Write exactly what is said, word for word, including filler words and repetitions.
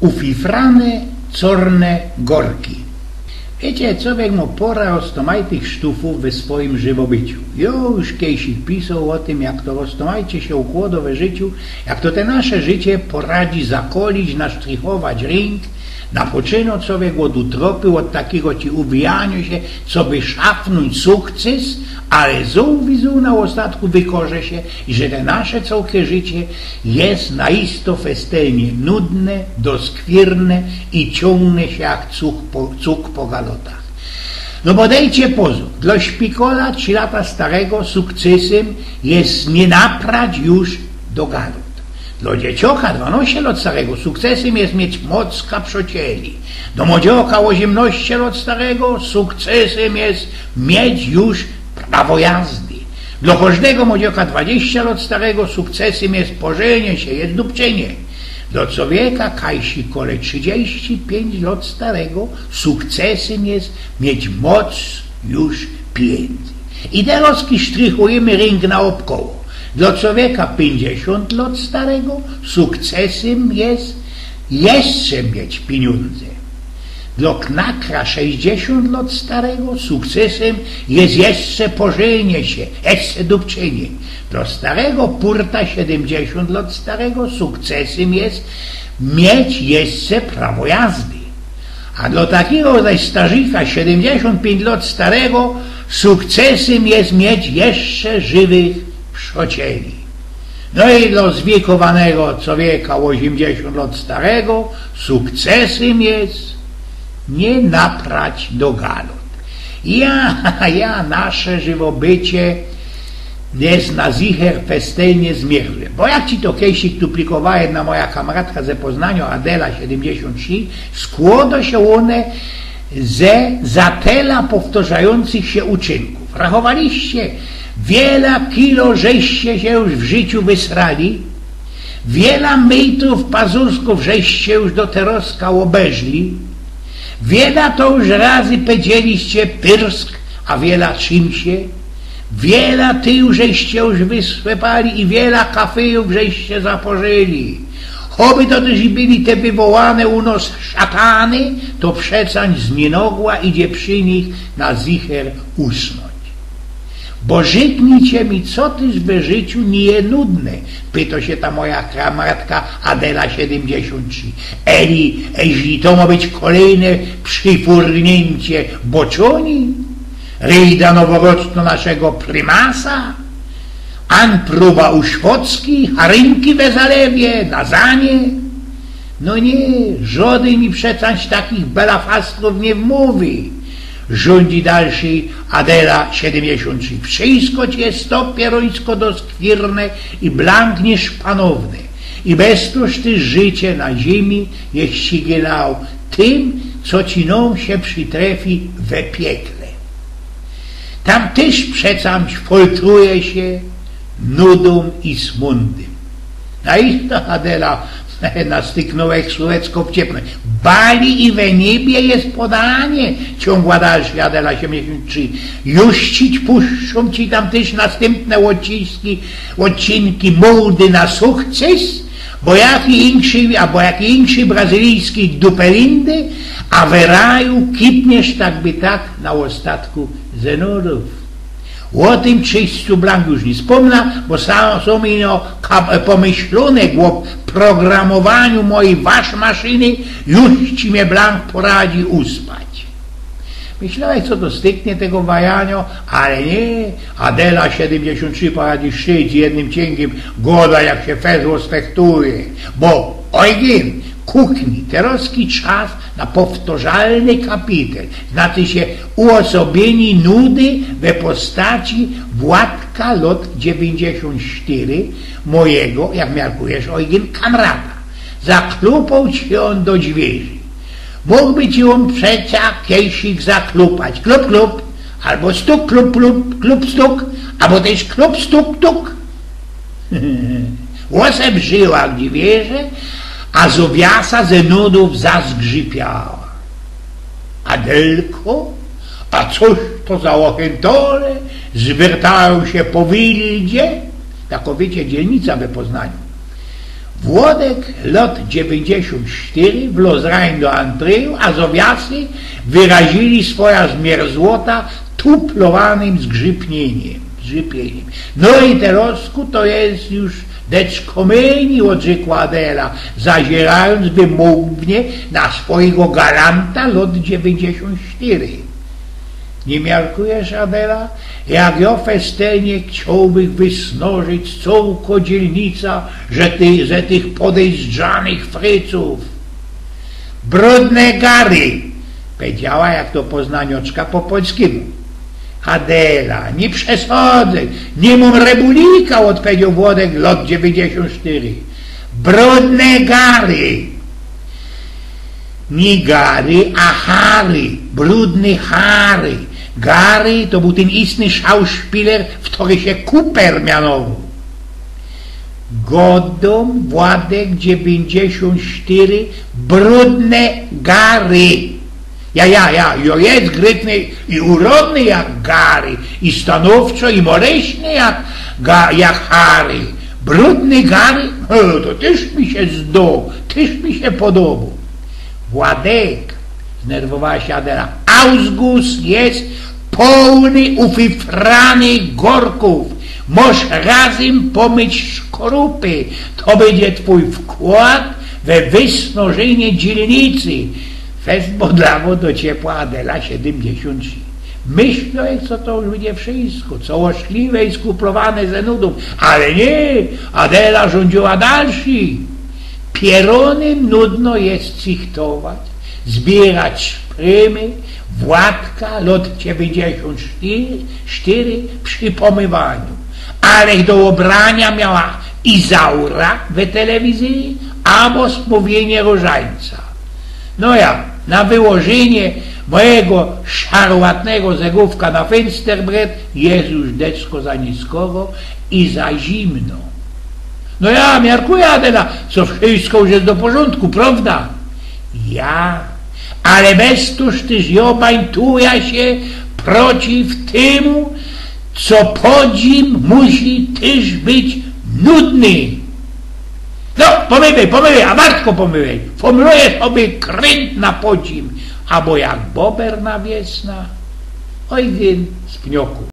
Ufifrane corne gorki. Wiycie, cowiek mo pora roztomajtych sztufōw we swojim żywobyciu. Jo już kejsik pisoł ô tym, jak to roztomajcie sie ukłodo we życiu, jak to te nasze życie poradzi zakolić, nasztrichować rynk, napoczyno cowiek ôd utropy, ôd takigo ci uwijaniŏ sie, coby szafnōńć sukces, ale zowizu na ôstatku wykoże sie, że te nasze cołke życie je naisto festelnie nudne, doskwirne i ciōngnie sie jak cuk po, cuk po galotach. No bo dejcie pozōr, dlŏ szpikola trzi lata starego sukcesym je niy naprać już do galot. Dlŏ dziecioka dwanŏście lŏt starego sukcesym je mieć mocka przocieli. Dlŏ młodzioka ôziymnŏście lŏt starego sukcesym je mieć już prawo jazdy. Dlŏ kożdego młodzioka dwadziścia lŏt starego sukcesym je pożynie sie, je dupczynie. Dlŏ cowieka kajsik kole trzidziści piyńć lŏt starego sukcesym je mieć moc już pijyndzy. I terŏzki sztrichujymy rynk naôbkoło. Dlŏ cowieka piyńćdziesiōnt lŏt starego sukcesym je jeszcze mieć piniōndze. Dlŏ knakra sześćdziesiōnt lŏt starego sukcesym je jeszcze pożynie sie, jeszcze dupczynie. Dlŏ starego purta siedymdziesiōnt lŏt starego sukcesym je mieć jeszcze prawo jazdy. A dlŏ takigo zaś starzika siedymdziesiōnt piyńć lŏt starego sukcesym je mieć jeszcze żywych przocieli. No i dlŏ zwiykowanego cowieka ôziymdziesiōnt lŏt starego sukcesym je niy naprać do galot. Ja, ja, nasze żywobycie je na zicher festelnie zmierzłe. Bo jak ci to kejsik tu plikowała jedna moja kamratka ze Poznaniu, Adela siedymdziesiōnt trzi, skłodo sie ône ze zatela powtŏrzajōncych sie uczynkōw. Rachowaliście, wiela kilo żeście sie już w życiu wysrali, wiela mejtrōw pazursków żeście już do terŏzka ôbeżli, wiela to już razy pedzieliście pyrsk, a wiela trzimsie, wiela tyju żeście już wysłepali i wiela kafyjōw żeście zapożyli. Choby to tyż i byli te wywołane u nos szatany, to przecań z niynogła idzie przi nich na zicher usnōńć. Bo rzeknijcie mi, co tyż we życiu niy je nudne? Pytŏ sie ta moja kamratka Adela siedymdziesiōnt trzi. Eli, jeźli to mŏ być kolejne przifurniyncie boczōni, rejda noworoczno naszego prymasa, an próba u Szwocki, a rynki we zalewie, na zanie. No niy, żŏdyn mi przecań takich belafastrōw niy wmōwi. Rzōndzi dalszy Adela siedymdziesiōnt trzi. Wszysko ci je to pierōńsko doskwirne i blank niyszpanowne. I bez to tyż życie na zimi je ścigynał tym, co ci nōm sie przitrefi we piekle. Tam tyż przecań foltruje sie nudōm i smōndym. A isto Adela nastyknōła jak słōneczko w ciepnōm. Bali i we niebie je podanie, ciōngła dalszy Adela siedymdziesiōnt trzi. Już ci puszczōm ci tam tyż nastympne ôdciski, ôdcinki Mōłdy na sukces, bo jaki inszy, abo jaki inszy brazylijski dupelindy, a we raju kipniesz tak by tak na ôstatku ze nudōw. Ô tym czymś tu blank już niy spōmna, bo sam, sam ino ka-, pomyślōnek ô programowaniu mojij waszmaszyny już ci mie blank poradzi uspać. Myślałech, co to styknie tego wajanio, ale niy, Adela siedymdziesiōnt trzi poradzi szyć, jednym cinkym gŏdać, jak sie fezło stechtuje, bo Eugyn, kuknij, terŏzki czas na powtorzalny kapitel, znaczy sie uosobiyni nudy we postaci Władka lŏt dziewiyńćdziesiōnt sztyry, mojego, jak miarkujesz, Eugyn, kamrata. Zaklupoł ci ôn do dźwiyrzi. Mōgłby ci ôn przeca kejsik zaklupać. Klup, klup, abo stuk, klup, klup, klup, stuk, abo tyż klup, stuk, tuk. Ôsebrziyła dźwiyrze, a zowiasa ze nudōw zazgrzypiała. Adelko, a coż to za ôchentole zwyrtajōm sie po Wildzie? Takŏ, wiycie, dzielnica we Poznaniu. Włodek, lot dziewiyńćdziesiōnt sztyry, wloz rajn do antryju, a zowiasy wyraziyli swoja zmierzłota tuplowanym zgrzypniyniem, zgrzypniyniem. „No i terozku to je już deczko mynij”, ôdrzykła Adela, zaziyrajōnc wymownie na swojigo galanta lot dziewiyńćdziesiōnt sztyry. „Niy miarkujesz, Adela, jak jo festelnie chciołbych wysnożyć cołko dzielnica, że ty, że tych podejrzanych frycōw?” „Brudne gary”, powiedziała, jak to poznanioczka, po polskimu. „Adela, niy przesadzyj, niy mōm rebulika”, ôdpowiedzioł Włodek, lot dziewiyńćdziesiōnt sztyry. „Brudne gary”. Niy Gary, a Harry, brudny Harry. Gary to bōł tyn istny szauszpiler, ftory sie Cooper mianowoł. „Godōm, Włodek dziewiyńćdziesiōnt sztyry, brudne gary”. Ja, ja, ja, jo je grytny i urodny jak Gary, i stanowczo, i moleśny jak, ga, jak Harry. „Brudny gary? E, to tyż mi sie zdo, tyż mi sie podobo”. „Włodek”, znerwowała sie Adela, „Ausguss je połny ufifranych gorkōw. Mosz razym pomyć szkorupy. To bydzie twōj wkłod we wysnożynie dzielnicy”. Fest modlawo do ciepła, Adela, siedymdziesiōnt trzi. „Myślōm, co to już bydzie wszysko, cołośliwe i skuplowane ze nudōm”. Ale niy, Adela rzōndziła dalszy. „Pierōny nudno je cychtować, zbiyrać szprymy, Władka, lot dziewiyńćdziesiōnt sztyry, przy pomywaniu. Ale do ôbrania miała Izaura we telewizyji abo Smōwienie Rożańca”. No ja, na wyłożynie mojigo szarłatnego zegōwka na fynsterbret je już deczko za niskoro i za zimno. „No ja miarkuja, Adela, co wszysko już je do porzōndku, prowda?” „Ja, ale bez to tyż jo bańtuja sie przeciw tymu, co podzim musi tyż być nudny”. „No, pomywej, pomywej, a wartko pomywej. Fōmluje sobie krynt na podzim, abo jak bober na wiesna”. Ojgyn z Pnioku.